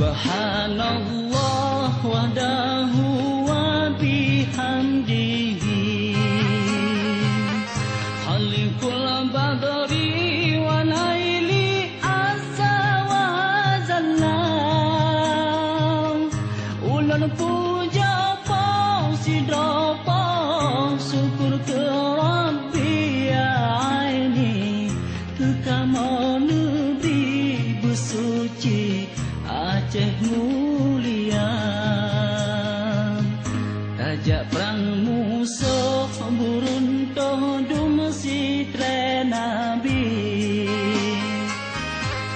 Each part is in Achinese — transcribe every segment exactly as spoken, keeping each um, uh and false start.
Subhanallah wahdahu wa bihamdihi. Khaliqul badri wa laili azza wa jalla. Ulôn puja po sidroe po syukur keu Rabbi aini. Keu kamoe neubi beusuci Aceh mulia. Tajak prang musoh buruntoh dum sitré nabi.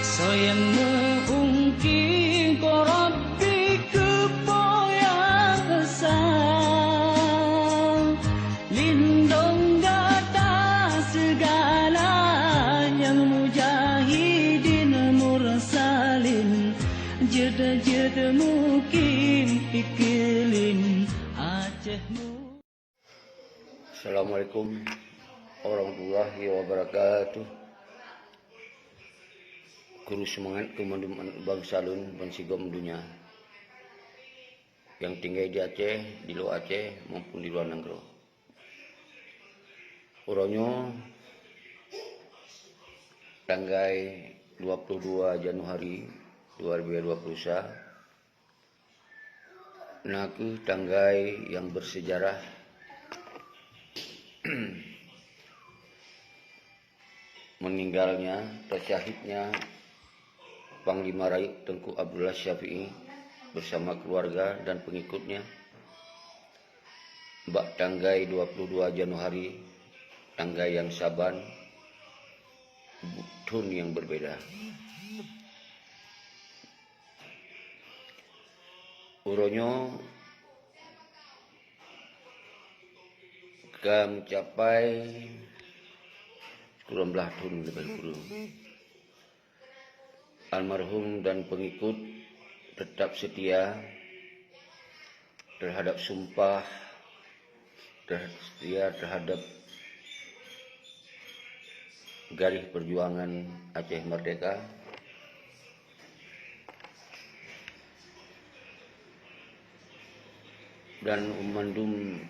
Soe nyang meu-ungki ko Rabbi keu po nyang sa. Lindong gata sigala nyang mujahidin mursalin, jeuet-jeuet mukim iklim Aceh mu. Assalamualaikum warahmatullahi wabarakatuh. Kuru seumangat keu mandum aneuk bansa lôn bansigom donya nyang tinggai di Aceh, di luwa Aceh, maupun di luwa nanggroe. Uroe nyoe tanggai dua puluh dua Januari dua ribu dua puluh sa, na kheueh tanggai nyang bersejarah meninggalnya, tersyahidnya Panglima Rayeuk Teungku Abdullah Syafi'i bersama keluarga dan pengikutnya bak tanggai dua puluh dua Januari, tanggai nyang saban, bu-, thon nyang berbeda. Uroe nyoe ka meucapai sikureueng blaih thon leubeh kureueng. Almarhum dan pengikut tetap setia terhadap sumpah, terhadap, setia terhadap garis perjuangan Aceh Merdeka, dan mandum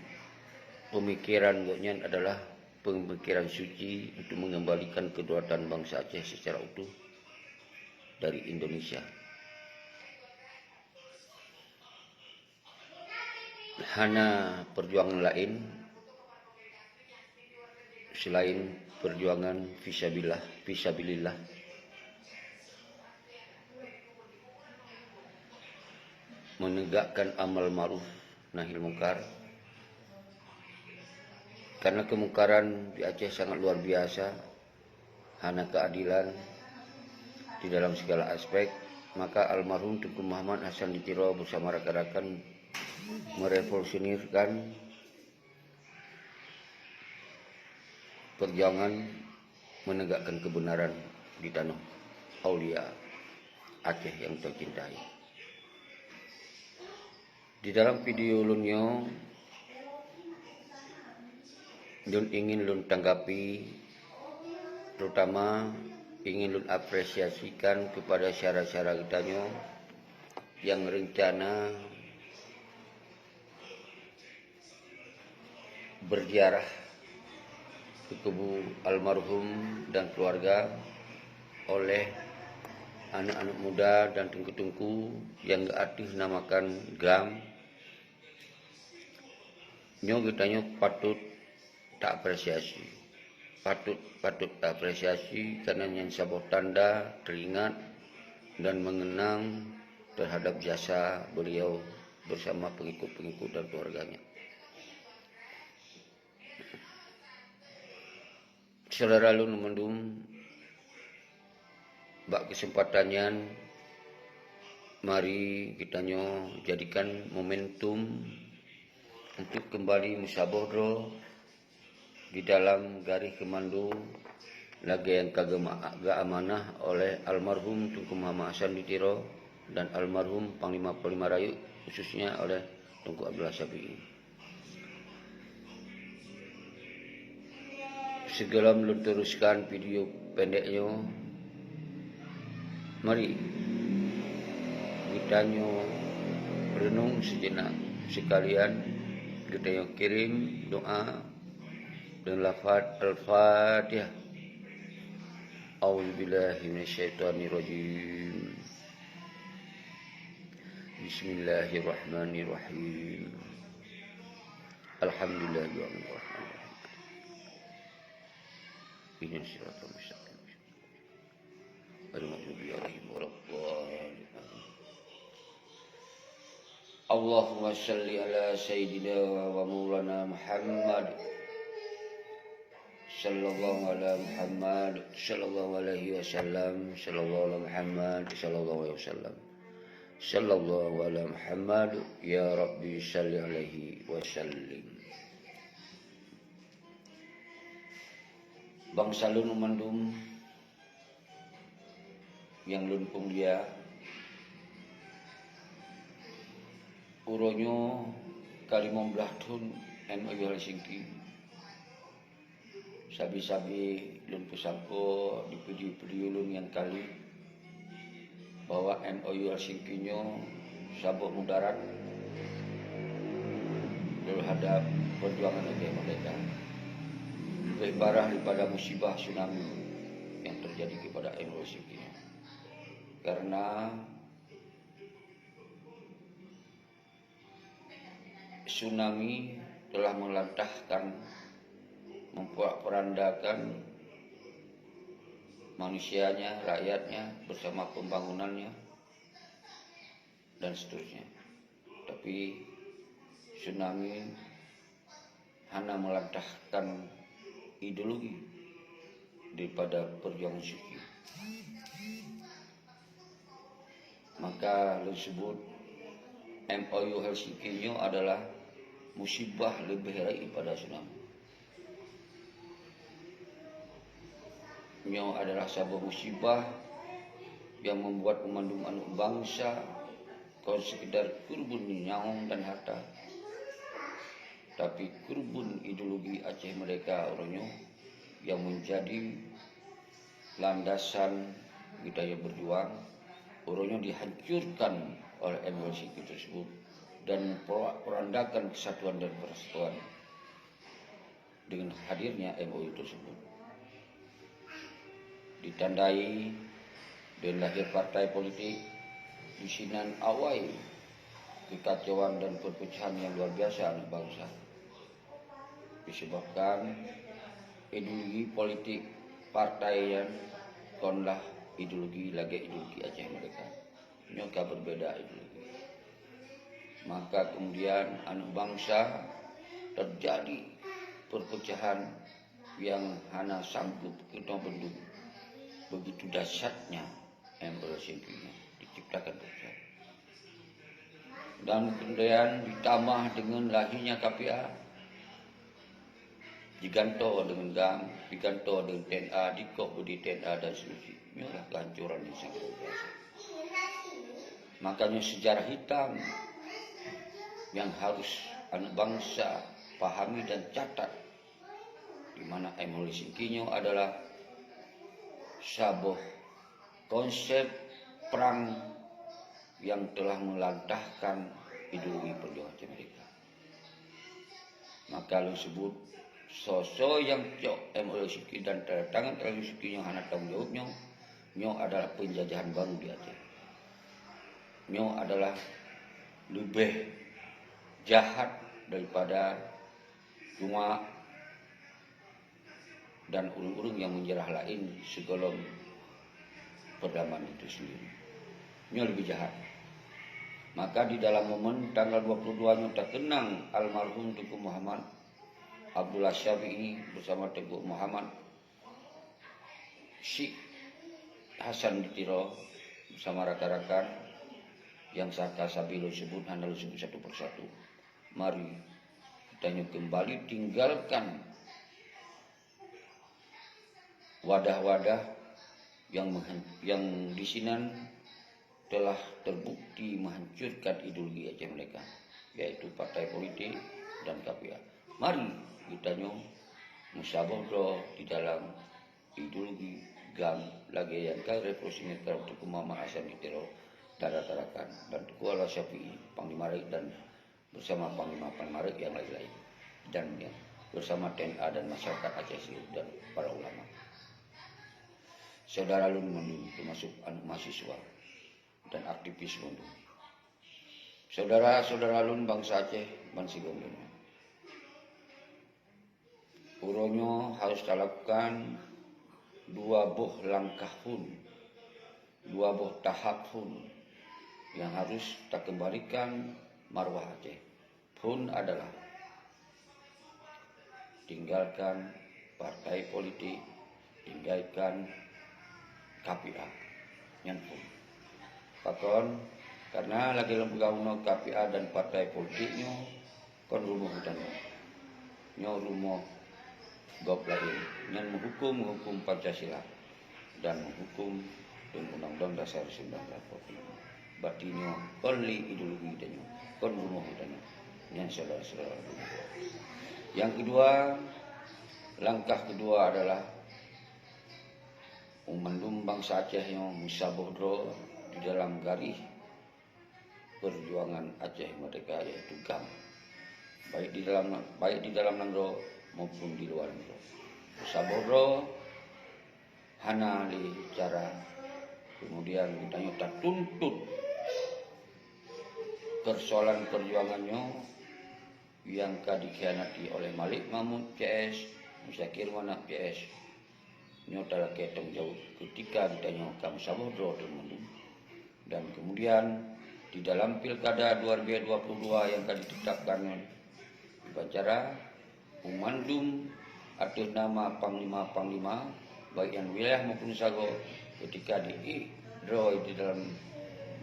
pemikiran gobnyan adalah pemikiran suci untuk mengembalikan kedaulatan bangsa Aceh secara utuh dari Indonesia. Hana perjuangan laén selain perjuangan fisabilillah, fisabilillah. Menegakkan amal ma'ruf nahi mungkar. Karena kemungkaran di Aceh sangat luar biasa, hana keadilan di dalam segala aspek, maka almarhum Teungku Muhammad Hasan di Tiro bersama rakan-rakan merevolusionirkan perjuangan menegakkan kebenaran di tanoh aulia Aceh yang tercintai. Di dalam video lôn nyoe, lôn ingin lôn tanggapi, terutama ingin lôn apresiasikan kepada syedara-syedara geutanyoe nyang rencana berziarah ke kubu almarhum dan keluarga oleh aneuk-aneuk muda dan teungku-teungku nyang geuateueh namakan GAM. Nyoe geutanyoe patut taapresiasi. Patut, patut taapresiasi karena nyan saboh tanda teringat dan mengenang terhadap jasa beliau bersama pengikut-pengikut dan keluarganya. Syedara lôn mandum, bak keuseumpatan nyan, mari geutanyoe jadikan momentum untuk keumbali meusaboh droe di dalam garéh keumando lagée nyang ka geuma-, geuamanah oleh almarhum Teungku Muhammad Hasan di Tiro dan almarhum Panglima-Panglima Rayeuk, khususnya oleh Teungku Abdullah Syafi'i. Sigohlom lôn teruskan video pendek nyoe, mari, Tanyoe reunong sijenak, seukalian geutanyoe kirém doa dan lafaz Al-Fatihah. A'udzubillahi minasyaitonirrajim. Bismillahirrahmanirrahim. Alhamdulillahirrahmanirrahim. Ihdinas siratal mustaqim. Ghairil maghdubi 'alaihim waladdallin. Allahumma shalli ala sayyidina wa maulana Muhammad. Sallallahu ala Muhammad, sallallahu alaihi wasallam, sallallahu ala Muhammad, sallallahu alaihi wasallam. Sallallahu ala Muhammad, ya Rabbi shalli alaihi wa sallim. Bansa lôn mandum nyang lôn peumulia, uroe nyoe ka limong blaih thon M O U Helsinki. Sabe-sabe lôn peusampoe di video-video lôn nyang kali bahwa M O U Helsinki nyoe saboh mudarat terhadap perjuangan Aceh Merdeka. Lebih parah daripada musibah tsunami yang terjadi kepada M O U Helsinki nyoe. Karena tsunami telah melantahkan, memporak-porandakan manusianya, rakyatnya, bersama pembangunannya, dan seterusnya. Tapi tsunami hana melantahkan ideologi daripada perjuangan suci. Maka lôn sebut M O U Helsinki nyoe adalah musibah leubeh rayeuk daripada tsunami. Nyoe adalah saboh musibah yang membuat meumandum aneuk bansa kon sekedar keureubeuen nyawöng dan harta, tapi keureubeuen ideologi Aceh Merdeka uroe nyoe yang menjadi landasan geutanyoe berjuang, uroe nyoe dihancurkan oleh M O U Helsinki tersebut dan memporak-porandakan kesatuan dan persatuan dengan hadirnya M O U tersebut. Ditandai dengan lahir partai politik, di sinan awai kekacauan dan perpecahan yang luar biasa aneuk bansa. Disebabkan ideologi politik partai nyan konlah ideologi lagèe ideologi Aceh Merdeka. Nyoe ka berbeda ideologi. Maka kemudian aneuk bansa terjadi perpecahan yang hana sanggup keunoe bendung. Begitu dahsyatnya M O U Helsinki nyoe diciptakan perpecahan. Dan kemudian ditambah dengan lahirnya K P A, digantoe dengan GAM, digantoe dengan T N A, dikoh beudé T N A dan seterusnya. Inilah kehancuran yang sangat luar biasa. Makanya sejarah hitam yang harus aneuk bansa pahami dan catat, di mana M O U Helsinki nyoe adalah saboh konsep perang yang telah melantahkan ideologi perjuangan Aceh Merdeka. Maka lôn sebut, soe-soe nyang cok M O U Helsinki dan tanda tangan M O U Helsinki nyoe hana tanggung jaweueb nyoe, nyoe adalah penjajahan baru di Aceh. Nyoe adalah leubeh jahat daripada Cuma dan ureuëng-ureuëng nyang meunjarah laén sigohlom peudaman itu sendiri. Nyoe leubeh jahat. Maka di dalam momen tanggal dua puluh dua nyoe takeunang almarhum Teungku Muhammad Abdullah Syafi'i bersama Teungku Muhammad Syik Hasan di Tiro bersama rakan-rakan nyang saka sabe lôn sebut hana lôn sebut satu persatu. Mari, tanyoe keumbali tinggalkan wadah-wadah nyang meuhan-, nyang disinan telah terbukti menghancurkan ideologi Aceh Merdeka, yaitu partai politik dan K P A. Mari geutanyoe meusaboh droe di dalam ideologi GAM lagée nyang ka revolusioner Teungku Muhammad Hasan di Tiro Tara Tarakan dan Teungku Al-Syafi'i, Panglima Rayeuk dan bersama panglima-panglima Rayeuk yang lain-lain dan yang bersama T N A dan masyarakat Aceh seluruh dan para ulama. Saudara lôn mandum termasuk aneuk mahasiswa dan aktivis mandum. Saudara-saudara lôn bansa Aceh bansigom donya. Uroe nyoe harus talakukan dua boh langkah phon, dua boh tahap phon yang harus takeumbalikan marwah Aceh. Phon adalah tinggalkan partai politik, tinggalkan K P A. Nyan phon. Pakon? Karena lagée lôn peugah unoe, K P A dan partai politik nyoe kon rumoh geutanyoe. Nyoe rumoh gob laén. Nyan meuhuköm, meuhuköm Pancasila dan meuhuköm deungon Undang-Undang Dasar seribu sembilan ratus empat puluh lima. Berarti nyoe kon lé ideologi geutanyoe, kon rumoh geutanyoe. Nyan saudara-saudara. Yang kedua, langkah kedua adalah mandum bansa Aceh nyoe meusaboh droe di dalam garéh perjuangan Aceh Merdeka, yaitu GAM, baik di dalam, baik di dalam nanggroe maupun di luwa nanggroe. Saboh droe hana lé cara, kemudian geutanyoe tatuntut persoalan perjuangan nyoe nyang ka dikhianati oleh Malik Mahmud C S, Muzakir Manaf C S. Nyoe talakée tanggung jaweueb keutika geutanyoe ka meusaboh droe teumandum. Dan kemudian, di dalam pilkada dua ribu dua puluh dua nyang ka ditetapkan nyoe, upacara mandum ateueh nama panglima-panglima, baik nyang wilayah maupun sagoe, keutika di droe di dalam,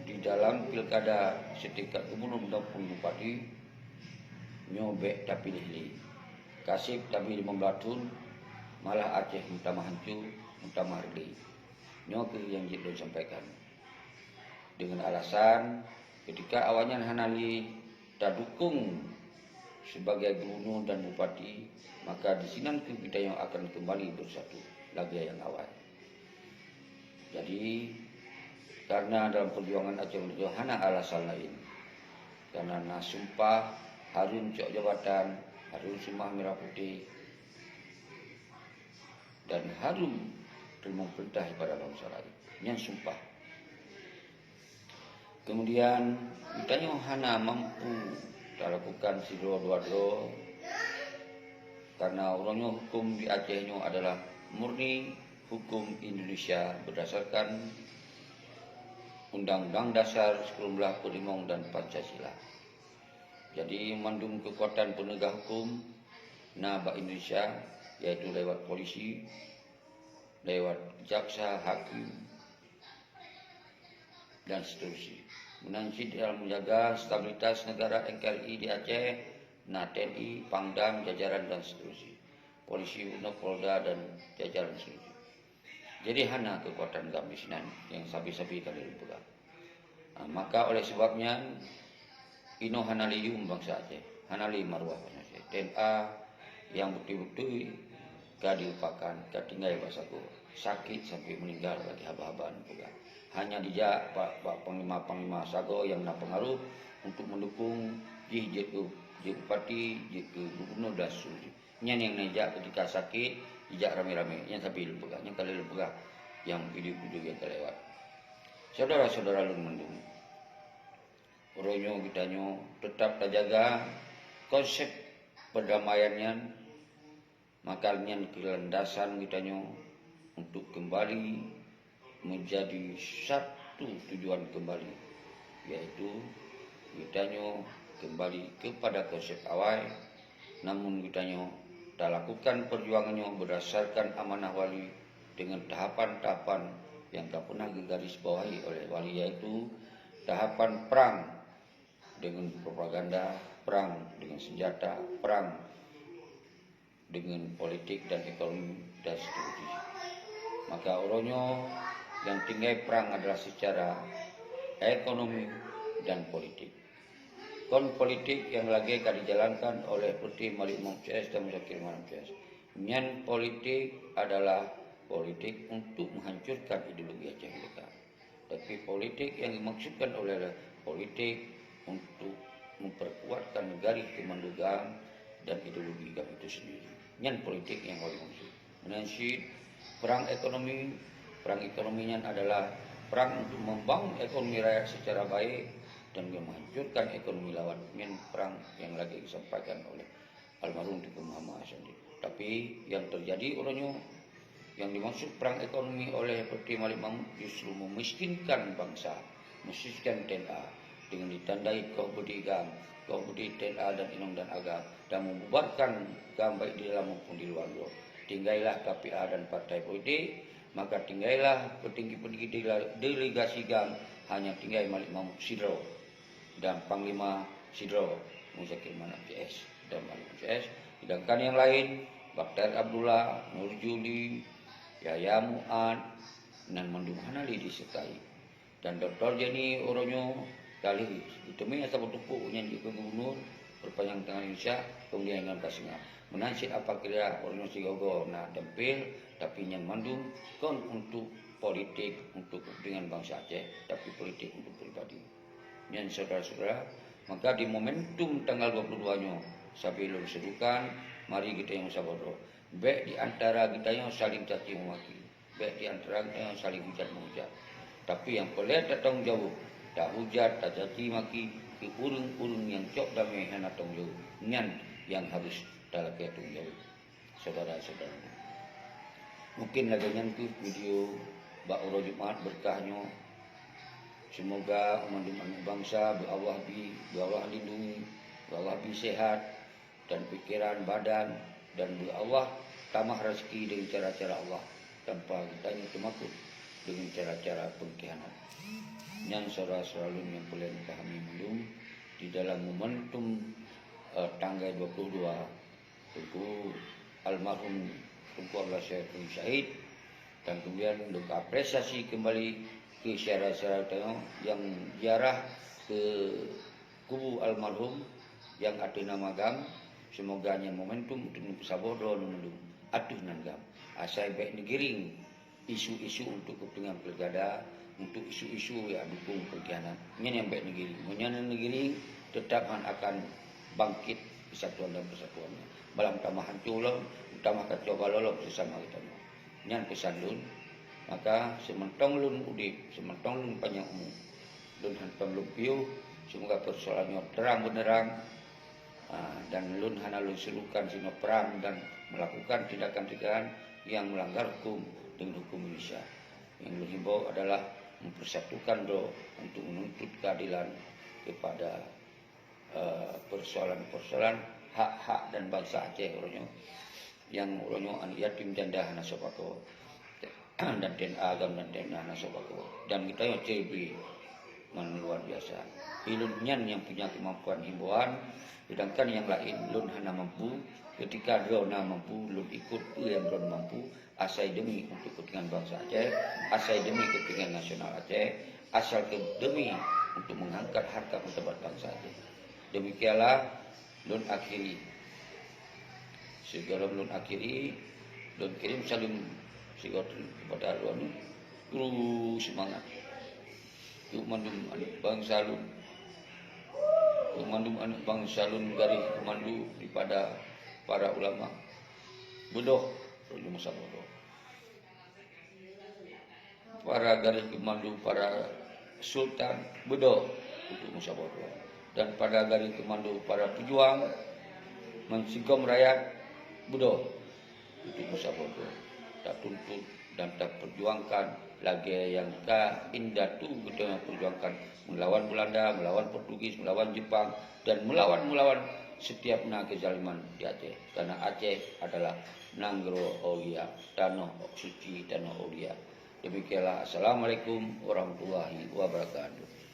di dalam pilkada setingkat gubunur maupun bupati, nyoe bék tapiléh lé. Kaseb tabi limong blaih thon, malah Aceh meutamah hanco, meutamah reudeh. Nyoe kheueh nyang jeuet lôn sampaikan. Deungon alasan, keutika awaknyan hana lé tadukong sibagai gubunur dan bupati, maka disinan kheueh geutanyoe akan keumbali beusatu lagée nyang awai. Jadi, karena dalam perjuangan Aceh Merdeka hana alasan laén. Karena na sumpah hareuem cok jabatan, hareuem seumah mirah putéh, dan hareuem teurimong peurintah daripada bansa laén. Nyan sumpah. Kemudian, geutanyoe hana mampu talakukan sidroe dua droe, karena uroe nyoe huköm di Aceh nyoe adalah murni huköm Indonesia berdasarkan Undang-Undang Dasar seribu sembilan ratus empat puluh lima dan Pancasila. Jadi, mandum keukuatan peunegah huköm na bak Indonesia, yaitu lewat polisi, lewat jaksa, hakim, dan seterusnya. Meunan cit dalam menjaga stabilitas negara N K R I di Aceh, na T N I, Pangdam, jajaran dan seterusnya. Polisi, Brimob, Polda dan jajaran seterusnya. Jadi hana keukuatan GAM di sinan nyang sabe-sabe ka lheueh peugah. Ha, maka oleh sebab nyan, inoe hana lé yuem bansa Aceh, hana lé marwah bansa Aceh. T N A nyang beutôi-beutôi ka dilupakan, ka tinggai bak sagoe. Sakét sampai meuninggai lagée haba-haba neupeugah. Hanya dijak bak, bak panglima-panglima sagoe nyang na peungaroh untuk meudukong jih jeuet keu, jeuet bupati, jeuet keu gubunur dan seterusnya. Nyan nyang neujak keutika sakét, jijak ramé-ramé. Nyan sabe lôn peugah, nyan ka lheueh lôn peugah nyang video-video nyang ka lewat. Syedara-syedara lôn mandum, uroe nyoe geutanyoe teutap tajaga konsep perdamaian nyan, maka nyan keulandasan geutanyoe untuk keumbali meujadi satu tujuan keumbali, yaitu geutanyoe keumbali keupada konsep awai, namun geutanyoe talakukan peujuangan nyoe beurdasarkan amanah wali deungon tahapan-tahapan nyang ka peunah geugaris bawahi oleh wali, yaitu tahapan prang deungon propaganda, prang deungon seunjata, prang deungon politik dan ekonomi dan seterusnya. Maka uroe nyoe nyang tinggai prang adalah seucara ekonomi dan politik. Kon politik nyang lagée ka dijalankan oleh Putri Malik Mom C S dan Muzakir Manaf C S. Nyan politik adalah politik untuk menghancurkan ideologi Aceh Merdeka. Tapi politik nyang dimaksudkan oleh politik untuk memperkuatkan garis komando GAM dan ideologi GAM itu sendiri. Nyan politik nyang ka dimaksud. Meunan cit perang ekonomi, perang ekonomi nyan adalah perang untuk membangun ekonomi rakyat secara baik dan menghancurkan ekonomi lawan. Nyan perang nyang lagèe disampaikan oleh almarhum Teungku Muhammad Hasan. Tapi nyang terjadi uroe nyoe, nyang dimaksud perang ekonomi oleh Putri Malik Mahmud justru memiskinkan bangsa, memiskinkan TNA dengan ditandai kok beudé GAM, kok beudé TNA dan inong dan agam, dan membubarkan GAM baik di dalam maupun di luar nyoe. Tinggailah KPA dan partai politik, maka tinggailah petinggi-petinggi dele-, delegasi GAM, hanya tinggai Malik Mahmud sidroe dan Panglima sidroe, Muzakir Manaf C S dan Malik C S. Sedangkan nyang laén, Bakhtiar Abdullah, Nur Juli, Yahya Mu'ad, nan mandum hana lé disertai. Dan Doktor Jenny uroe nyoe ka lheueh, jiteumé saboh teupok nyan jeuet keu gubunur, perpanjang tangan Indonesia, kemudian ngon ka singoh. Meunan cit apabila uroe nyoe sigoe-goe na tampil, tapi nyan mandum kon untuk politik, untuk kepentingan bangsa Aceh, tapi politik untuk pribadi. Nyan syedara-syedara, maka di momentum tanggal dua puluh dua nyoe, sabe lôn serukan, mari geutanyoe saboh droe. Bèk di antara geutanyoe saling caci memaki. Bèk di antara geutanyoe saling hujat menghujat. Tapi nyang peureulèe tatanggung jaweueb, tahujat, tacaci maki keu ureueng-ureueng nyang cok damé hana tanggung jaweueb. Nyan nyang harus talakèe tanggung jaweueb. Syedara-syedara. Mungkin lagèe nyan kheueh video bak uroe Jumat beureukat nyoe. Seumoga mandum aneuk bansa beu Allah bi, beu Allah lindungi, beu Allah bi sehat dan pikeran, badan, dan beu Allah tamah raseuki deungon cara-cara Allah, tanpa geutanyoe teumakot deungon cara-cara peungkhianat. Nyan syedara-syedara lôn nyang peureulèe tapahami mandum di dalam momentum, eh, tanggai dua puluh dua Teungku almarhum Teungku Abdullah Syekh Khamis Syahid, dan kemudian lôn apresiasi kembali keu syedara-syedara tanyoe nyang ziarah keu kubu almarhum nyang ateueh nama GAM. Seumoga nyan momentum untuk neupeusaboh droeneuh mandum ateueh nan GAM. Asai bèk neugiring isu-isu untuk kepentingan pilkada, untuk isu-isu nyang dukung peungkhianat. Nyan nyang bèk neugiring. Meunyoe neugiring, teutap han akan bangkit persatuan dan persatuannya. Malah meutamah hanco lom, meutamah kacau balau lom sesama geutanyoe. Nyan peusan lôn. Maka seumantong lôn udép, seumantong lôn panyang umu, lôn hantom lôn piôh, seumoga peusoalan nyoe terang beuneurang, Ah, dan lôn hana lôn serukan sinoe perang dan melakukan tindakan-tindakan nyang melanggar huköm deungon huköm Indonesia. Nyang lôn himbau adalah mempersatukan droe untuk menuntut keadilan kepada, eh, persoalan-persoalan hak-hak dan bansa Aceh uroe nyoe. Nyang uroe nyoe aneuk yatim janda hana soe pakoe. Dan TNA GAM dan TNA hana soe pakoe. Dan geutanyoe C B ngon luar biasa. Ulôn nyan nyang punya kemampuan himbauan, sedangkan nyang laén lôn hana mampu. Ketika droe na mampu, lôn ikut peue nyang droe mampu, asai demi untuk kepentingan bansa Aceh, asai demi kepentingan nasional Aceh, asai ke-, demi untuk mengangkat harkat martabat bansa Aceh. Demikianlah lôn akhiri. Sigohlom lôn akhiri, lôn kirém saleuem sigoe kepada droeneuh. Kru seumangat keu mandum aneuk bansa lôn, keu mandum aneuk bansa lôn garéh keumando daripada para ulama. Beudôh, droeneuh meusaboh droe. Para garéh keumando para sultan, beudôh untuk meusaboh droe. Dan pada garéh keumando para peujuang, meusigom rakyat, beudôh untuk meusaboh droe. Tatuntut dan tapeujuangkan lagèe nyang ka indatu geutanyoe peujuangkan meulawan Beulanda, meulawan Portugis, meulawan Jepang, dan meulawan-meulawan setiap na keuzaliman di Aceh. Karena Aceh adalah nanggroe aulia, tanoh suci, tanoh aulia. Demikianlah. Assalamualaikum warahmatullahi wabarakatuh.